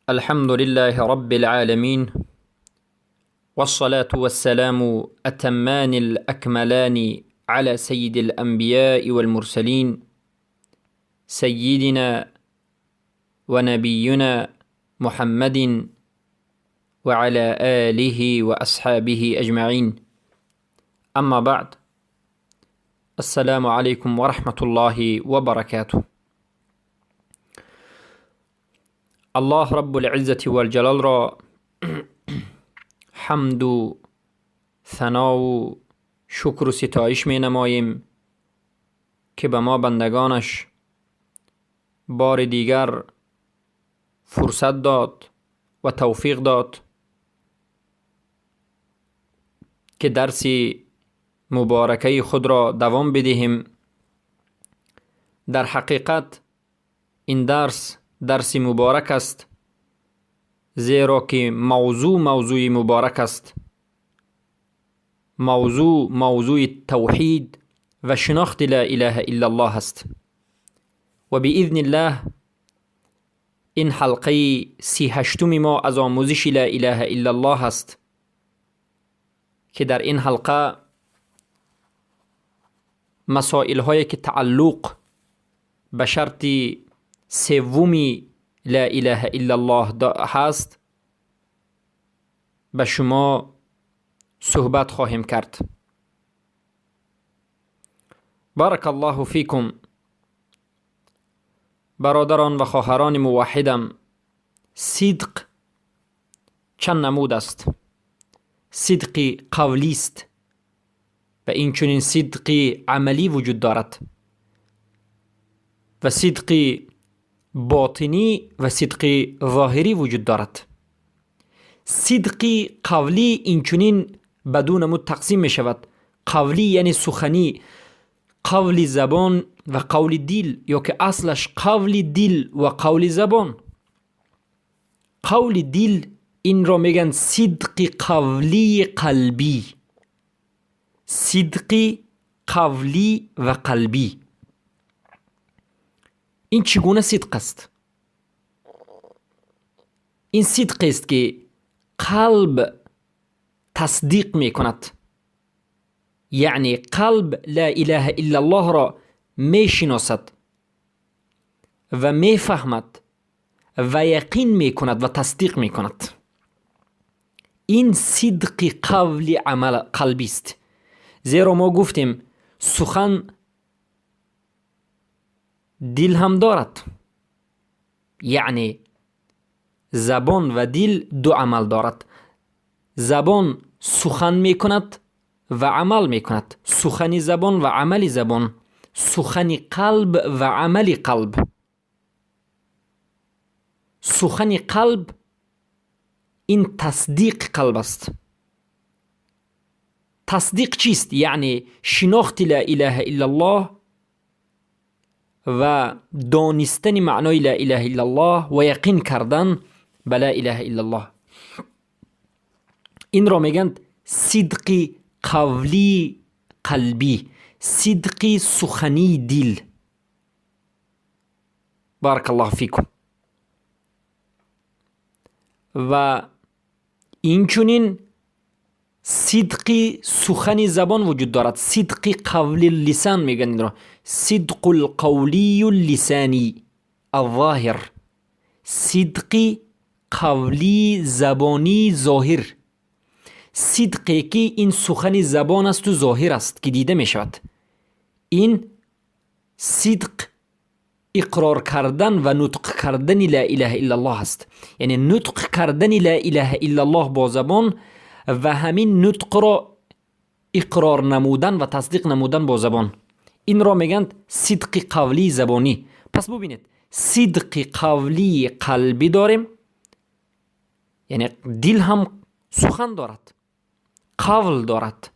الحمد لله رب العالمين، والصلاة والسلام أتمان الأكملان على سيد الأنبياء والمرسلين، سيدنا ونبينا محمد وعلى آله وأصحابه أجمعين. أما بعد، السلام عليكم ورحمة الله وبركاته. الله رب العزة والجلال را حمد و ثنا و شکر و ستایش می نماییم که به ما بندگانش بار دیگر فرصت داد و توفیق داد که درس مبارکه خود را دوام بدهیم. در حقیقت این درس درس مبارک است، زیرا که موضوع موضوع مبارک است. موضوع موضوع توحید و شناخت لا اله الا الله است. و باذن الله این حلقه 38 ما از آموزش لا اله الا الله است که در این حلقه مسائل هایی که تعلق به شرط سومی لا اله الا الله هست به شما صحبت خواهیم کرد. بارک الله فیکم. برادران و خواهران موحدم، صدق چند نمود است. صدق قولی است و این چنین صدق عملی وجود دارد و صدق باطنی و صدق ظاهری وجود دارد. صدق قولی این چنین به دو نمود تقسیم می شود. قولی یعنی سخنی، قول زبان و قول دل، یا که اصلش قول دل و قول زبان. قول دل این را میگن صدق قولی قلبی، صدق قولی و قلبی. این چگونه صدق است؟ این صدق است که قلب تصدیق میکند، یعنی قلب لا اله الا الله را میشناسد و میفهمد و یقین میکند و تصدیق میکند. این صدق قول عمل قلبی است. زیرا ما گفتیم سخن دل هم دارد، یعنی زبان و دل دو عمل دارد. زبان سخن میکند و عمل میکند، سخن زبان و عمل زبان، سخن قلب و عمل قلب. سخن قلب این تصدیق قلب است. تصدیق چیست؟ یعنی شناخت لا اله الا الله و دانستن معنای لا اله الا الله و یقین کردن به لا اله الا الله. این را میگن صدق قولی قلبی، صدق سخنی دل. بارک الله فیکم. و این چنین صدق سخن زبان وجود دارد، صدق قول اللسان میگن این را، صدق القولی اللسانی الظاهر، صدق قولی زبانی ظاهر، صدقی که این سخن زبان است و ظاهر است که دیده می شود. این صدق اقرار کردن و نطق کردن لا اله الا الله است، یعنی نطق کردن لا اله الا الله با زبان و همین نطق را اقرار نمودن و تصدیق نمودن با زبان. این را میگن صدق قولی زبانی. پس ببینید صدق قولی قلبی داریم، یعنی دل هم سخن دارد، قول دارد.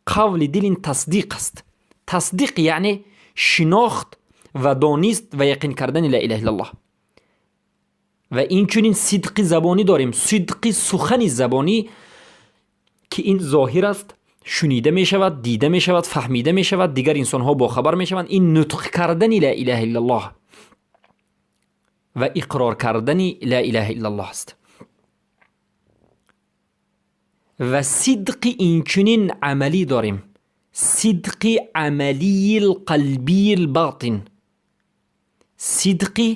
قول دل این تصدیق است. تصدیق یعنی شناخت و دانست و یقین کردن لا اله الا الله. و این چنین صدق زبانی داریم، صدق سخن زبانی که این ظاهر است، شنیده می شود، دیده می شود، فهمیده می شود، دیگر انسان ها باخبر می شوند. این نطق کردن لا اله الا الله. ва иқрор кардани ла илаҳа иллаллоҳ аст. Ва сидқи инчунин амалӣ дорем, сидқи амалии лқалбии лботин, сидқи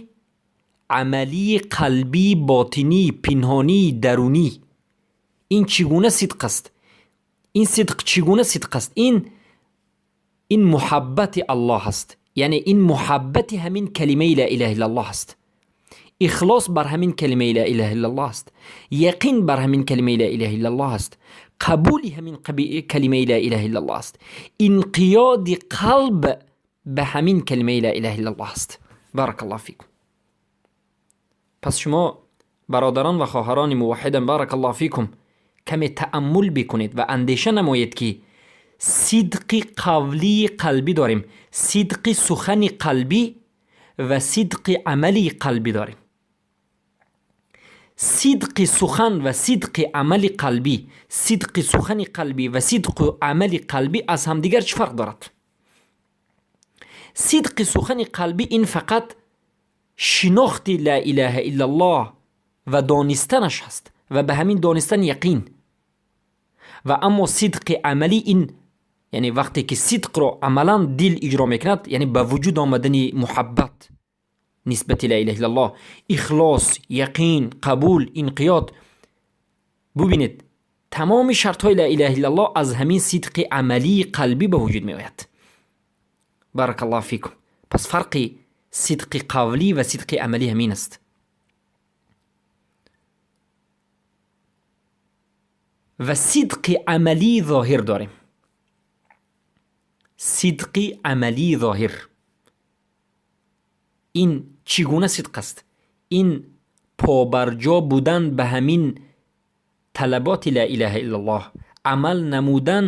амалии қалбии ботинӣ, пинҳонии дарунӣ. Ин чӣ гуна сидқ аст? Ин сидқ чӣ гуна сидқ аст? Ин муҳаббати Аллоҳ аст, яъне ин муҳаббати ҳамин калимаи ла илаҳа иллаллоҳ аст, ихлос бар ҳамин калимаи ла илаҳа иллаллоҳ аст, яқин бар ҳамин калимаи ла илаҳа иллаллоҳ аст, қабули ҳамин калимаи ла илаҳа иллаллоҳ аст, инқиёди қалб ба ҳамин калимаи ла илаҳа иллаллоҳ аст. Баракаллоҳу фикум. Пас шумо, бародарон ва хоҳарони муваҳҳидам, баракаллоҳу фикум, каме тааммул бикунед ва андеша намоед, ки сидқи қавлии қалбӣ дорем, сидқи сухани қалбӣ ва сидқи амалии қалбӣ дорем. Сидқи сухан ва сидқи амали қалбӣ, сидқи сухани қалбӣ ва сидқу амали қалбӣ аз ҳамдигар чӣ фарқ дорад? Сидқи сухани қалбӣ ин фақат шинохти ла илаҳа иллаллоҳ ва донистанаш аст ва ба ҳамин донистан яқин. Ва аммо сидқи амалӣ ин, яъне вақте ки сидқро амалан дил иҷро мекунад, яъне ба вуҷуд омадани муҳаббат нисбати ла илаҳа иллаллоҳ, ихлос, яқин, қабул, инқиёд. Бубинед, тамоми шартҳои ла илаҳа иллаллоҳ аз ҳамин сидқи амалии қалбӣ ба вуҷуд меояд. Баракаллоҳу фикум. Пас фарқи сидқи қавлӣ ва сидқи амалӣ ҳамин аст. Ва сидқи амалии зоҳир дорем, сидқи амалии зоҳир. Ин чӣ гуна сидқ аст? Ин побарҷо будан ба ҳамин талаботи ла илаҳа иллаллоҳ, амал намудан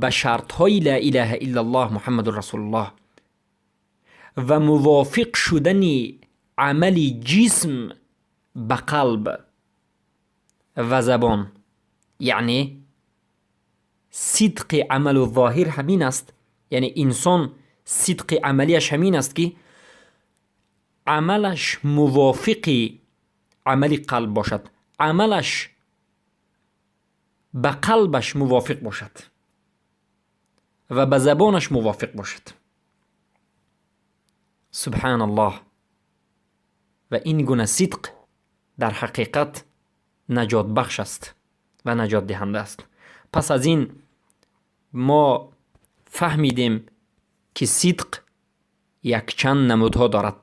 ба шартҳои ла илаҳа иллаллоҳ Муҳаммадун расулуллоҳ ва мувофиқ шудани амали ҷисм ба қалб ва забон. Яъне сидқи амалу зоҳир ҳамин аст, яъне инсон сидқи амалиаш ҳамин аст, ки амалаш мувофиқи амали қалб бошад, амалаш ба қалбаш мувофиқ бошад ва ба забонаш мувофиқ бошад. Субҳаналлоҳ. Ва ин гуна сидқ дар ҳақиқат наҷотбахш аст ва наҷотдиҳанда аст. Пас аз ин мо фаҳмидем, ки сидқ якчанд намудҳо дорад: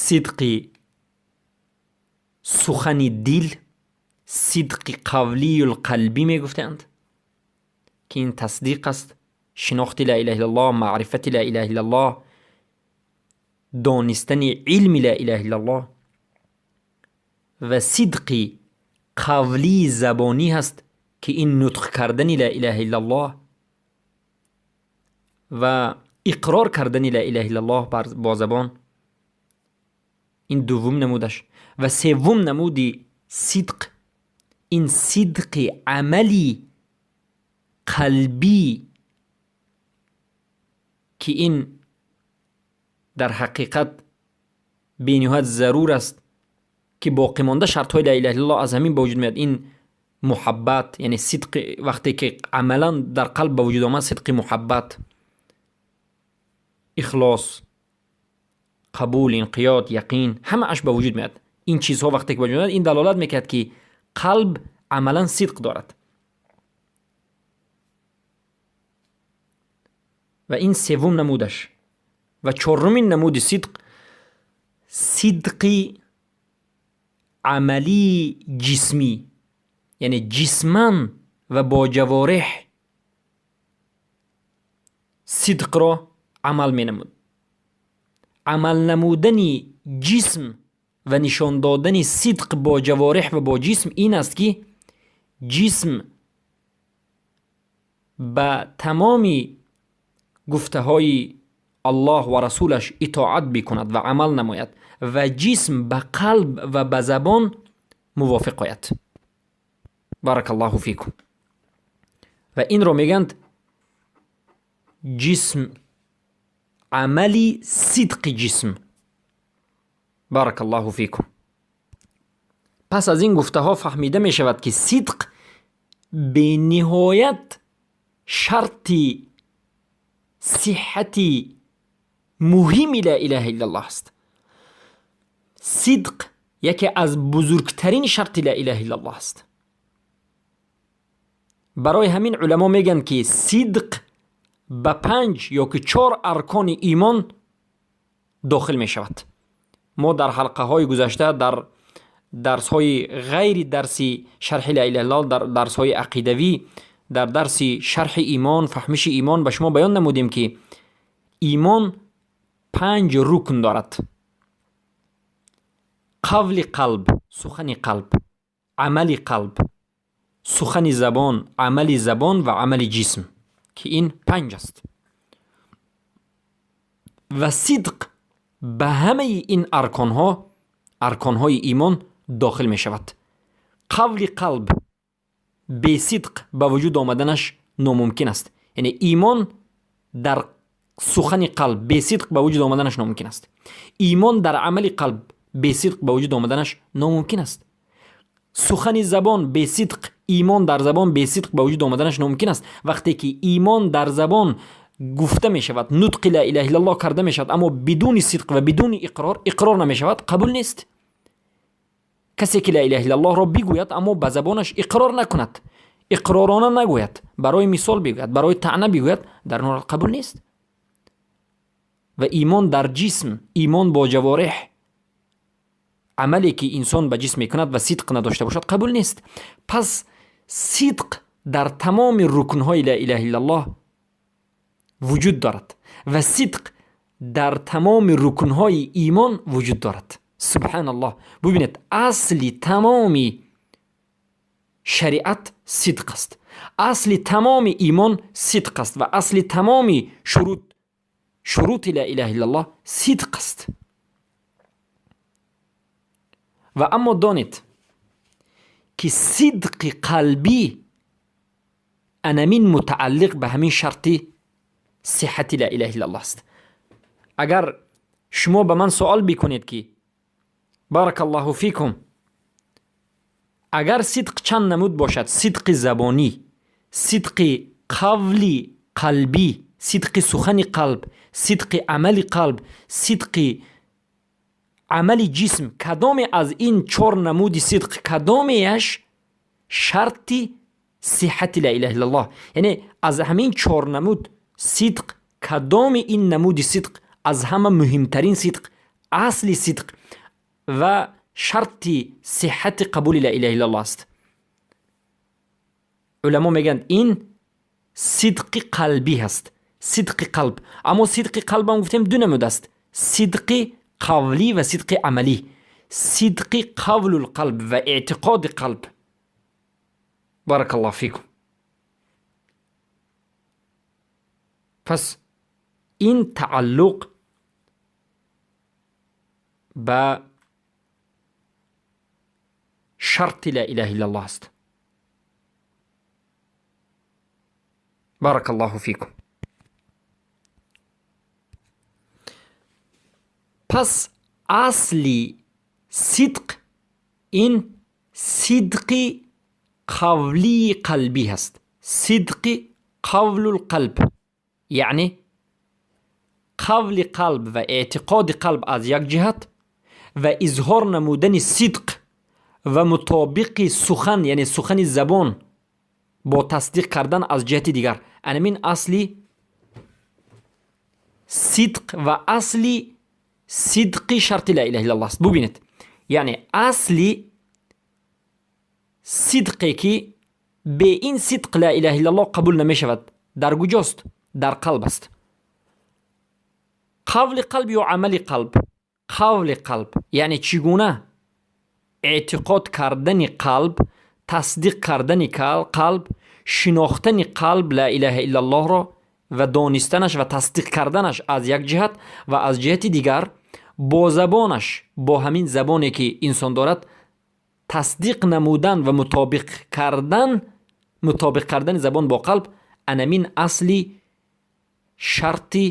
сидқи сухани дил, сидқи қавлию қалбӣ мегуфтанд, ки ин тасдиқ аст, шинохти ла илаҳа иллаллоҳ, маърифати ла илаҳа иллаллоҳ, донистани илми ла илаҳа иллаллоҳ. Ва сидқи қавлии забонӣ ҳаст, ки ин нутқ кардани ла илаҳа иллаллоҳ ва иқрор кардани ла илаҳа иллаллоҳ бо забон. Ин дуввум намудаш. Ва севум намуди сидқ ин сидқи амали қалбӣ, ки ин дар ҳақиқат бениҳоят зарур аст, ки боқимонда шартҳои ла илаҳа иллаллоҳ аз ҳамин ба вуҷуд меояд. Ин муҳаббат, яъне сидқи вақте ки амалан дар қалб ба вуҷуд омад, сидқи муҳаббат, ихлос, қабул, инқиёд, яқин, ҳамааш ба вуҷуд меояд. Ин чизҳо вақте ки ба вуҷуд меояд, ин далолат мекунад, ки қалб амалан сидқ дорад. Ва ин севум намудаш. Ва чорумин намуди сидқ сидқи амалии ҷисмӣ, яъне ҷисман ва бо ҷавореҳ сидқро амал менамуд. Амал намудани ҷисм ва нишон додани сидқ бо ҷавореҳ ва бо ҷисм ин аст, ки ҷисм ба тамоми гуфтаҳои Аллоҳ ва расулаш итоат бикунад ва амал намояд ва ҷисм ба қалб ва ба забон мувофиқ ояд. Баракаллоҳу фикум. Ва инро мегӯянд ҷисм, амали сидқи ҷисм. Барак Аллоҳу фикум. Пас аз ин гуфтаҳо фаҳмида мешавад, ки сидқ бениҳоят шарти сиҳҳати муҳими ла илаҳа иллаллоҳ аст. Сидқ яке аз бузургтарин шарти ла илаҳа иллаллоҳ аст. Барои ҳамин уламо мегӯянд, ки сидқ ба 5 ё ки 4 аркони имон дохил мешавад. Мо дар ҳалқаҳои гузашта, дар дарсҳои ғайри дарси шарҳи ла илаҳа иллаллоҳ, дар дарсҳои ақидавӣ, дар дарси шарҳи имон, фаҳмиши имон ба шумо баён намудем, ки имон 5 рукн дорад. Қавли қалб, сухани қалб, амали қалб, сухани забон, амали забон ва амали ҷисм, ки ин 5 аст. Ва сидқ ба ҳамаи ин арконҳо, арконҳои имон дохил мешавад. Қавли қалб бесидқ ба вуҷуд омаданаш номумкин аст. Яъне имон дар сухани қалб бесидқ ба вуҷуд омаданаш номумкин аст. Имон дар амали қалб бесидқ ба вуҷуд омаданаш номумкин аст. Сухани забон бесидқ, имон дар забон бесидқ ба вуҷуд омаданаш номумкин аст. Вақте ки имон дар забон гуфта мешавад, нутқи ла илаҳа иллаллоҳ карда мешавад, аммо бидуни сидқ ва бидуни иқрор, иқрор намешавад, қабул нест. Касе ки ла илаҳа иллаллоҳро бигӯяд, аммо ба забонаш иқрор накунад, иқророна нагӯяд, барои мисол бигӯяд, барои таъна бигӯяд, дар он қабул нест. Ва имон дар ҷисм, имон бо ҷавореҳ, амале ки инсон ба ҷисм мекунад ва сидқ надошта бошад, қабул нест. Пас сидқ дар тамоми рукнҳои ла илаҳа иллаллоҳ вуҷуд дорад ва сидқ дар тамоми рукнҳои имон вуҷуд дорад. Субҳаналлоҳ. Бубинед, асли тамоми шариат сидқ аст, асли тамоми имон сидқ аст ва асли тамоми шурути ла илаҳа иллаллоҳ сидқ аст. Ва аммо донед, ки сидқи қалбӣ анамин мутааллиқ ба ҳамин шарти сиҳҳати ла илаҳа иллаллоҳ аст. Агар шумо ба ман суол бикунед, ки баракаллоҳу фикум, агар сидқ чанд намуд бошад, сидқи забонӣ, сидқи қавли қалбӣ, сидқи сухани қалб, сидқи амали қалб, сидқи амали ҷисм, кадоме аз ин 4 намуди сидқ, кадомеяш шарти сиҳҳати ла илаҳа иллаллоҳ, яъне аз ҳамин 4 намуд сидқ, кадоми ин намуди сидқ аз ҳама муҳимтарин сидқ, асли сидқ ва шарти сиҳҳати қабули ла илаҳа иллаллоҳ аст? Уламо мегӯянд, ин сидқи қалбӣ ҳаст, сидқи қалб. Аммо сидқи қалбам гуфтем ду намуд аст: сидқи қавлӣ ва сидқи амалӣ. Сидқи қавлул қалб ва эътиқоди қалб. Баракаллоҳу фикум. Пас ин тааллуқ ба шарти ла илаҳа иллаллоҳ аст. Баракаллоҳу фикум. Пас асли сидқ ин сидқи қавлии қалбӣ ҳаст, сидқи қавлул қалб, яъне қавли қалб ва эътиқоди қалб аз як ҷиҳат ва изҳор намудани сидқ ва мутобиқи сухан, яъне сухани забон бо тасдиқ кардан аз ҷиҳати дигар. Анамин асли сидқ ва асли сидқи шарти ла илаҳа иллаллоҳ аст. Бубинед, яъне асли сидқе ки бе ин сидқ ла илаҳа иллаллоҳ қабул намешавад, дар куҷост? Дар қалб аст. Қавли қалб ё амали қалб? Қавли қалб, яъне чӣ гуна эътиқод кардани қалб, тасдиқ кардани қалб, шинохтани қалб ла илаҳа иллаллоҳро ва донистанаш ва тасдиқ карданаш аз як ҷиҳат ва аз ҷиҳати дигар бо забонаш, бо ҳамин забоне ки инсон дорад, тасдиқ намудан ва мутобиқ кардани забон бо қалб, анамин асли шарти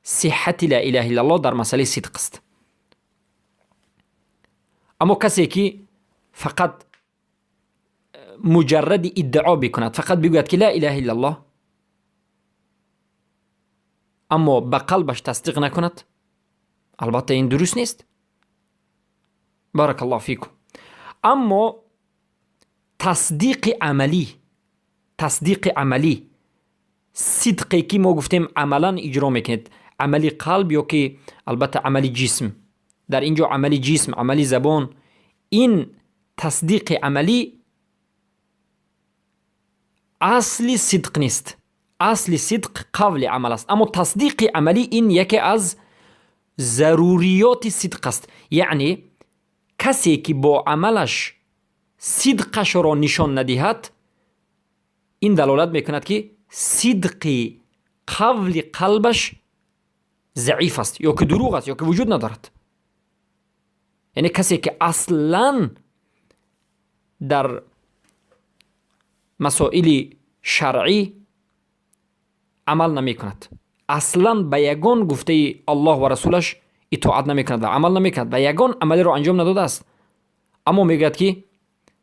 сиҳҳати ла илаҳа иллаллоҳ дар масъалаи сидқ аст. Аммо касе ки фақат муҷарради иддао бикунад, фақат бигӯяд, ки ла илаҳа иллаллоҳ, аммо ба қалбаш тасдиқ накунад, албатта, ин дуруст нест. Баракаллоҳу фикум. Аммо тасдиқи амалӣ, сидқе ки мо гуфтем, амалан иҷро мекунед, амали қалб ё ки албатта амали ҷисм, дар ин ҷо амали ҷисм, амали забон, ин тасдиқи амалӣ асли сидқ нест. Асли сидқ қавли амал аст, аммо тасдиқи амалӣ ин яке аз заруриёти сидқ аст. Яъне касе ки бо амалаш сидқашро нишон надиҳад, ин далолат мекунад, ки сидқи қавли қалбаш заиф аст ё ки дурӯғ аст, ё ки вуҷуд надорад. Яъне касе ки аслан дар масоили шаръӣ амал намекунад, аслан ба ягон гуфтаи Аллоҳ ва расулаш итоат намекунад ва амал намекунад ва ягон амалеро анҷом надодааст, аммо мегӯяд, ки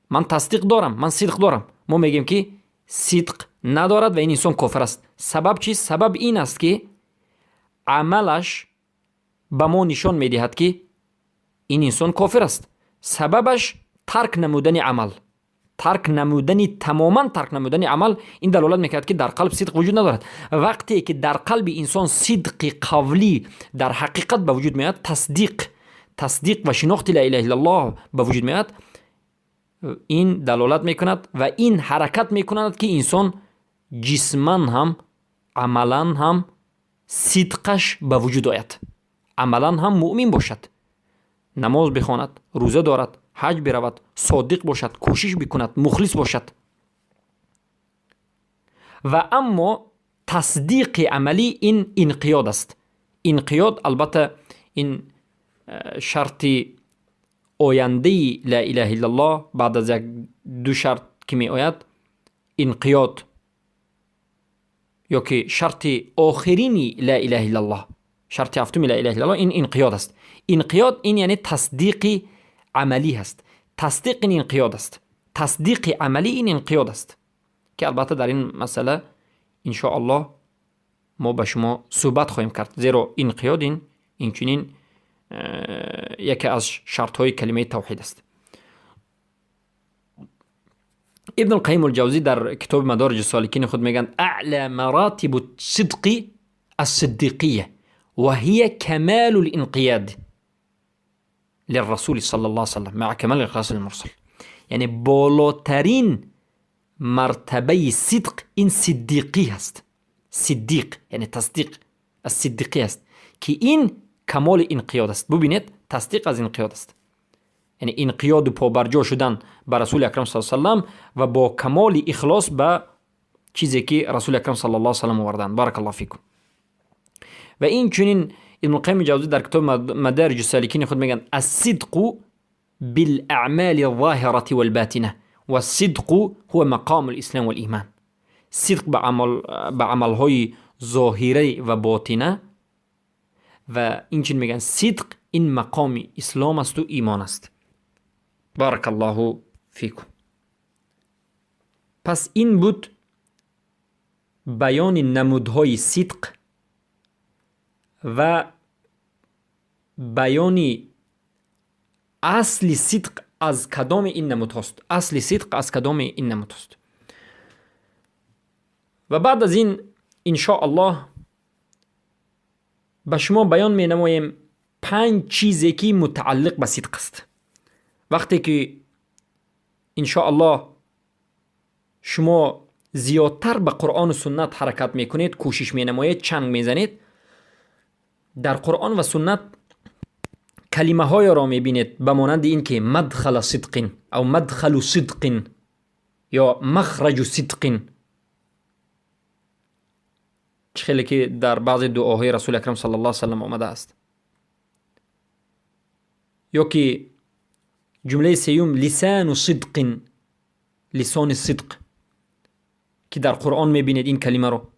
ман тасдиқ дорам, ман сидқ дорам, мо мегӯем, ки сидқ надорад ва ин инсон кофир аст. Сабаб чист? Сабаб ин аст, ки амалаш ба мо нишон медиҳад, ки ин инсон кофир аст. Сабабаш тарк намудани амал, тарк намудани, тамоман тарк намудани амал, ин далолат мекунад, ки дар қалб сидқ вуҷуд надорад. Вақте ки дар қалби инсон сидқи қавлӣ дар ҳақиқат ба вуҷуд меояд, тасдиқ ва шинохти ла илаҳа иллаллоҳ ба вуҷуд меояд, ин далолат мекунад ва ин ҳаракат мекунад, ки инсон ҷисман ҳам, амалан ҳам сидқаш ба вуҷуд ояд, амалан ҳам муъмин бошад, намоз бихонад, рӯза дорад, ҳаҷ биравад, содиқ бошад, кӯшиш бикунад, мухлис бошад. Ва аммо тасдиқи амалӣ ин инқиёд аст. Инқиёд, албатта, ин шарти ояндаи ла илаҳа иллаллоҳ, баъд аз як ду шарт ки меояд, инқиёд ё ки шарти охирини ла илаҳа иллаллоҳ, шарти ҳафтуми ла илаҳа иллаллоҳ ин инқиёд аст. Инқиёд ин яъне тасдиқи амалӣ ҳаст. Тасдиқ ин инқиёд аст, тасдиқи амалӣ ин инқиёд аст, ки албатта дар ин масъала иншоаллоҳ мо ба шумо суҳбат хоҳем кард, зеро инқиёд ин инчунин яке аз шартҳои калимаи тавҳид аст. Ибн Алқайим Алҷавзӣ дар китоби Мадориҷи Соликини худ мегӯянд: أعلى مراتب الصدق الصديقية وهي كمال الانقياد للرسول صلى الله عليه وسلم مع كمال الإخلاص للمرسل. Яъне болотарин мартабаи сидқ ин сиддиқӣ ҳаст. Сиддиқ яъне тасдиқ аз сиддиқӣ аст, ки ин камоли инқиёд аст. Бубинед, тасдиқ аз инқиёд аст, яъне инқиёду побарҷо шудан ба Расули Акрам с салам ва бо камоли ихлос ба чизе ки Расули Акрам сал ла салам оварданд. Баракаллоҳу фикум. Ва инчунин Ибнулқайими Ҷавзӣ дар китоби Мадариҷу Саликини худ мегӯянд: الصدق بالأعمال الظاهرة والباطنة والصدق هو مقام الإسلام والإيمان. Сидқ ба амалҳои зоҳира ва ботина ва инчунин мегӯянд, сидқ ин мақоми ислом асту имон аст. Баракаллоҳу фикум. Пас ин буд баёни намудҳои сидқ ва баёни асли сидқ аз кадоми ин намудҳост, асли сидқ аз кадоми ин намудҳост. Ва баъд аз ин иншо Аллоҳ ба шумо баён менамоем панҷ чизе, ки мутааллиқ ба сидқ аст. Вақте ки иншо Аллоҳ шумо зиёдтар ба Қуръону суннат ҳаракат мекунед, кӯшиш менамоед, чанг мезанед, дар Қуръон ва суннат калимаҳоеро мебинед, ба монанди ин ки مدخل صدق أو مدخل صدق ё مخرج صدق, чӣ хеле ки дар баъзе дуоҳои Расули Акрам сал ла салам омадааст, ё ки ҷумлаи сеюм لسان صدق, лисони сидқ, ки дар Қуръон мебинед ин калимаро,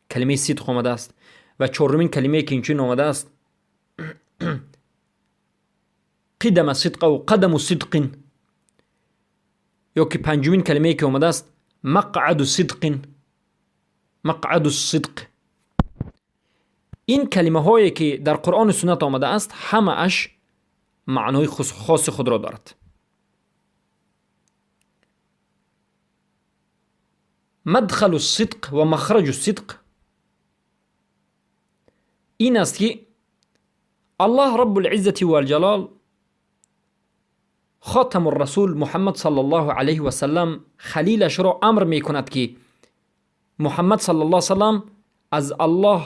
калимаи сидқ омадааст. Ва чорумин калимае, ки инчунин омадааст, Қидама сидқ ав қадаму сидқин, ё ки панҷумин калимае ки омадааст, мақъаду сидқин, мақъаду сидқ. Ин калимаҳое ки дар Қуръону суннат омадааст, ҳамааш маънои хоси худро дорад. Мадхалу сидқ ва махраҷу сидқ ин аст, ки Аллоҳ Раббулиззати валҷалол хотаму расул Муҳаммад саллаллоҳу алайҳи васаллам халилашро амр мекунад, ки Муҳаммад саллаллоҳу саллам, аз Аллоҳ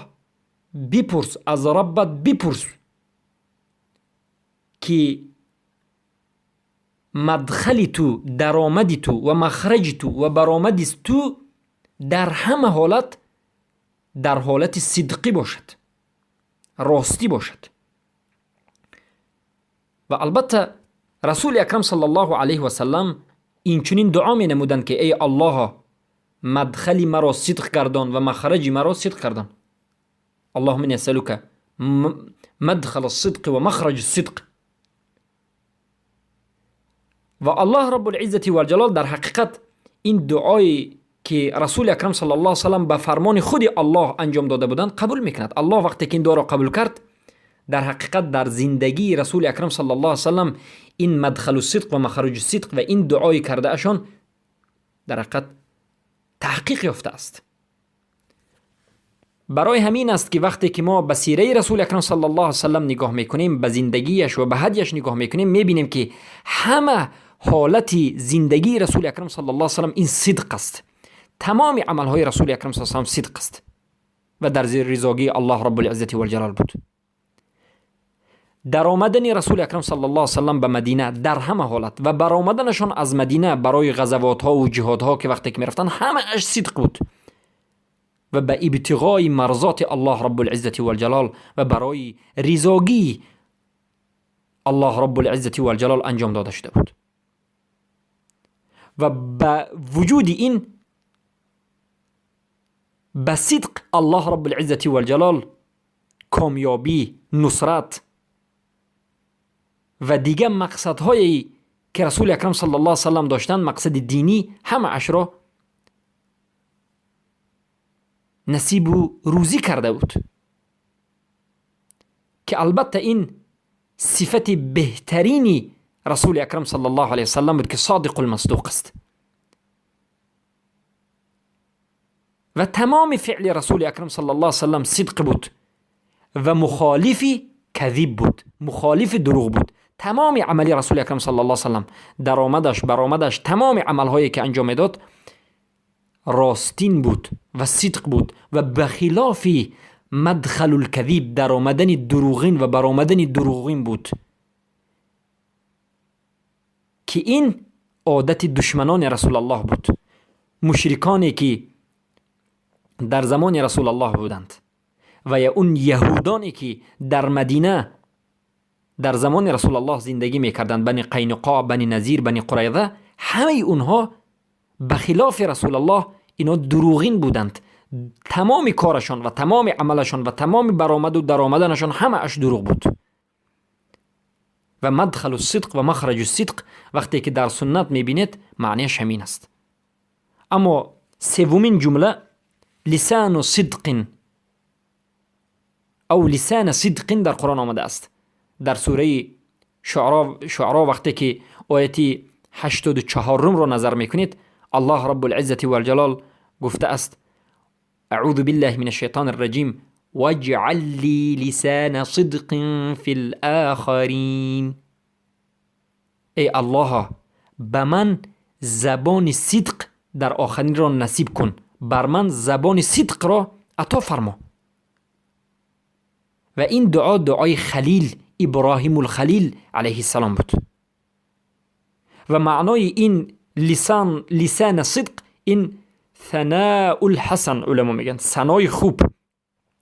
бипурс, аз Раббат бипурс, ки мадхали ту, даромади ту, ва махраҷи ту ва баромади ту дар ҳама ҳолат дар ҳолати сидқӣ бошад, ростӣ бошад. Ва албатта Расули Акрам саллаллоҳу алайҳи васаллам инчунин дуо менамуданд, ки эй Аллоҳо, мадхали маро сидқ гардон ва махраҷи маро сидқ гардон. Аллоҳума инни асалука мадхала сидқи ва махраҷи сидқ. Ва Аллоҳ Раббулиззати валҷалол дар ҳақиқат ин дуое ки Расули Акрам саллаллоҳу саллам ба фармони худи Аллоҳ анҷом дода буданд, қабул мекунад. Аллоҳ вақте ки ин дуоро қабул кард, дар ҳақиқат дар зиндагии Расули Акрам саллаллоҳу саллам ин мадхалу сидқ ва махраҷу сидқ ва ин дуои кардаашон дар ҳақиқат таҳқиқ ёфтааст. Барои ҳамин аст, ки вақте ки мо ба сираи Расули Акрам саллаллоҳу саллам нигоҳ мекунем, ба зиндагиаш ва ба ҳадяш нигоҳ мекунем, мебинем, ки ҳама ҳолати зиндагии Расули Акрам саллаллоҳу саллам ин сидқ аст. Тамоми амалҳои Расули Акрам саллаллоҳу саллам сидқ аст ва дар зери ризогии Аллоҳ Раббулиззати валҷалол буд. Даромадани Расули Акрам саллаллоҳу саллам ба Мадина дар ҳама ҳолат ва баромаданашон аз Мадина барои ғазавотҳову ҷиҳодҳо, ки вақте ки мерафтанд, ҳамааш сидқ буд ва ба ибтиғои марзоти Аллоҳ Раббулиззати валҷалол ва барои ризогии Аллоҳ Раббулиззати валҷалол анҷом дода шуда буд. Ва ба вуҷуди ин ба сидқ Аллоҳ Раббулиззати валҷалол комёбӣ, нусрат ва дигар мақсадҳое ки Расули Акрам саллаллоҳу саллам доштанд, мақсади динӣ, ҳамаашро насибу рӯзӣ карда буд, ки албатта ин сифати беҳтарини Расули Акрам саллаллоҳу алайҳи васаллам буд, ки содиқулмасдуқ аст. Ва тамоми феъли Расули Акрам саллаллоҳу саллам сидқ буд ва мухолифи казиб буд, мухолифи дурӯғ буд. Тамоми амали Расули Акрам саллаллоҳу саллам, даромадаш, баромадаш, тамоми амалҳое ки анҷом медод, ростин буд ва сидқ буд ва ба хилофи мадхалулказиб, даромадани дурӯғин ва баромадани дурӯғин буд, ки ин одати душманони Расулаллоҳ буд, мушриконе ки дар замони Расулаллоҳ буданд ва я он яҳудоне ки дар Мадина дар замони Расулаллоҳ зиндагӣ мекарданд, Бани Қайнуқо, Бани Назир, Бани Қурайза, ҳамаи онҳо ба хилофи Расулаллоҳ ино дурӯғин буданд. Тамоми корашон ва тамоми амалашон ва тамоми баромаду даромаданашон ҳамааш дурӯғ буд. Ва мадхалу сидқ ва махраҷу сидқ вақте ки дар суннат мебинед, маънияш ҳамин аст. Аммо севумин ҷумла, лисану сидқин ав лисана сидқин, дар Қуръон омадааст дар сураи Шуаро. Вақте ки ояти 84-умро назар мекунед, Аллоҳ Раббулиззати валҷалол гуфтааст: аъузу биллаҳи мин ашшайтони рраҷим, ваҷъал ли лисана сидқин фил охарин. Эй Аллоҳо, ба ман забони сидқ дар охаринро насиб кун, бар ман забони сидқро ато фармо. Ва ин дуо дуои халил Иброҳимулхалил алайҳиссалом буд. Ва маънои ин лисан, лисана сидқ, ин танаул ҳасан, уламо мегӯянд, санои хуб,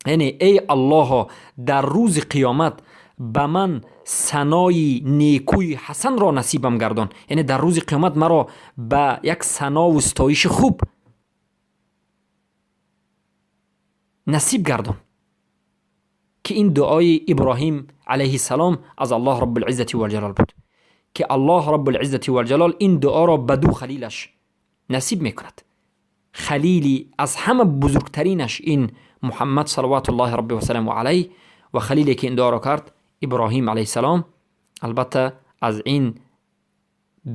яъне эй Аллоҳо, дар рӯзи қиёмат ба ман санои некӯи ҳасанро насибам гардон, яъне дар рӯзи қиёмат маро ба як санову ситоиши хуб насиб гардон, ки ки ин дуои Иброҳим алайҳиссалом аз Аллоҳ Раббулиззати валҷалол буд, ки Аллоҳ Раббулиззати валҷалол ин дуоро ба ду халилаш насиб мекунад. Халили аз ҳама бузургтаринаш ин Муҳаммад салаватуллоҳи рабби васаламу алайҳ, ва халиле ки ин дуоро кард, Иброҳим алайҳиссалом, албатта, аз ин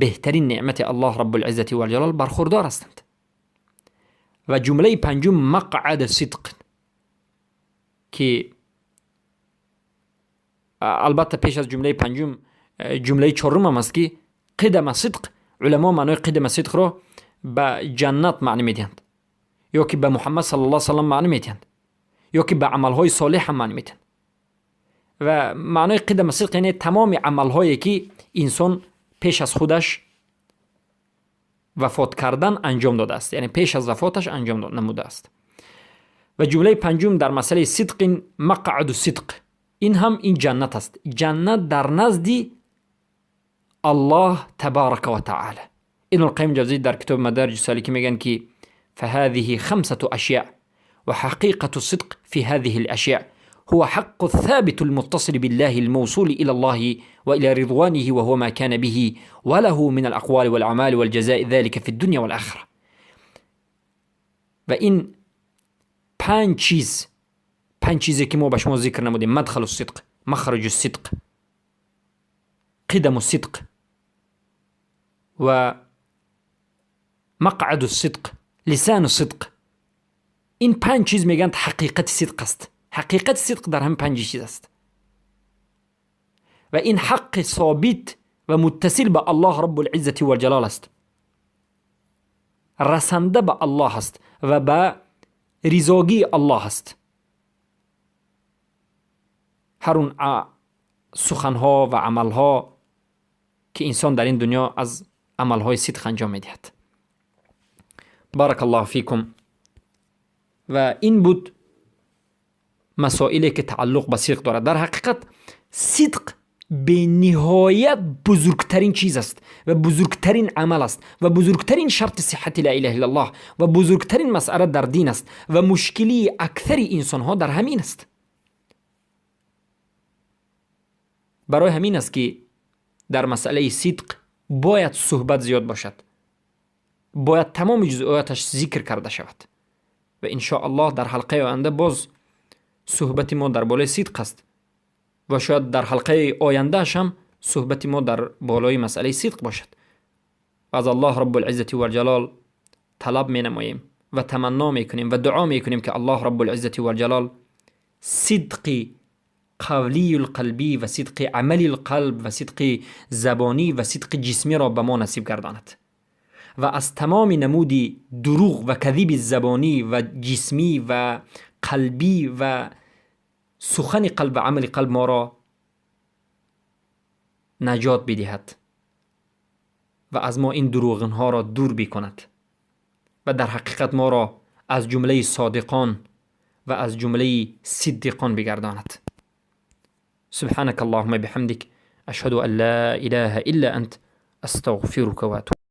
беҳтарин неъмати Аллоҳ Раббулиззати валҷалол бархурдор ҳастанд. Ва ҷумлаи панҷум, мақъад сидқ, ки албатта пеш аз ҷумлаи панҷум ҷумлаи чорумам аст, ки қидама сидқ. Уламо маънои қидама сидқро ба ҷаннат маънӣ медиҳанд, ё ки ба Муҳаммад сал ла салам маънӣ медиҳанд, ё ки ба амалҳои солеҳ ҳам маънӣ медиҳанд. Ва маънои қидама сидқ, яъне тамоми амалҳое, ки инсон пеш аз худаш вафот кардан анҷом додааст, яъне пеш аз вафоташ анҷом намудааст. Ва ҷумлаи панҷум дар масъалаи сидқ ин мақъаду сидқ, ин ҳам ин ҷаннат аст, ҷаннат дар назди Аллоҳ табарака ва таала. Ибнулқайим Ҷавзӣ дар китоби Мадарҷи Соликӣ мегӯянд, ки فهذه خمسة أشياء، وحقيقة الصدق في هذه الأشياء هو حق الثابت المتصل بالله الموصول إلى الله وإلى رضوانه، وهو ما كان به وله من الأقوال والأعمال والجزاء ذلك في الدنيا والآخرة. و این پنج چیز، پنج چیزی که ما به شما ذکر نمودیم، مدخل الصدق، مخرج الصدق، قدم الصدق و مقعد الصدق، لسان الصدق، این پنج چیز میگن حقیقت صدق است. حقیقت صدق در هم پنج چیز است و این حق ثابت و متصل به الله رب العزة والجلال است، رسنده به الله است و به رضاگی الله است. هر اون سخنها و عملها که انسان در این دنیا از عملهای صدق انجام میدهد. بارک الله فیکم. و این بود مسائلی که تعلق به صدق دارد. در حقیقت صدق به نهایت بزرگترین چیز است و بزرگترین عمل است و بزرگترین شرط صحت لا اله الا الله و بزرگترین مسئله در دین است و مشکلی اکثر انسان ها در همین است. برای همین است که در مسئله صدق باید صحبت زیاد باشد، باید تمام جزئیاتش ذکر کرده شود و ان الله در حلقه آینده باز صحبت ما در بالای صدق است و شاید در حلقه آینده هم صحبت ما در بالای مسئله صدق باشد. و از الله رب العزة والجلال طلب می نماییم و تمنا می کنیم و دعا می کنیم که الله رب العزة والجلال صدق قولی القلبی و صدق عملی القلب و صدق زبانی و صدق جسمی را به ما نصیب گرداند و از تمام نمود دروغ و کذب زبانی و جسمی و قلبی و سخن قلب و عمل قلب ما را نجات بدهد و از ما این دروغینها را دور بکند و در حقیقت ما را از جمله صادقان و از جمله صدیقان بگرداند. سبحانك اللهم بحمدك، أشهد أن لا إله إلا أنت، أستغفرك وأتوب.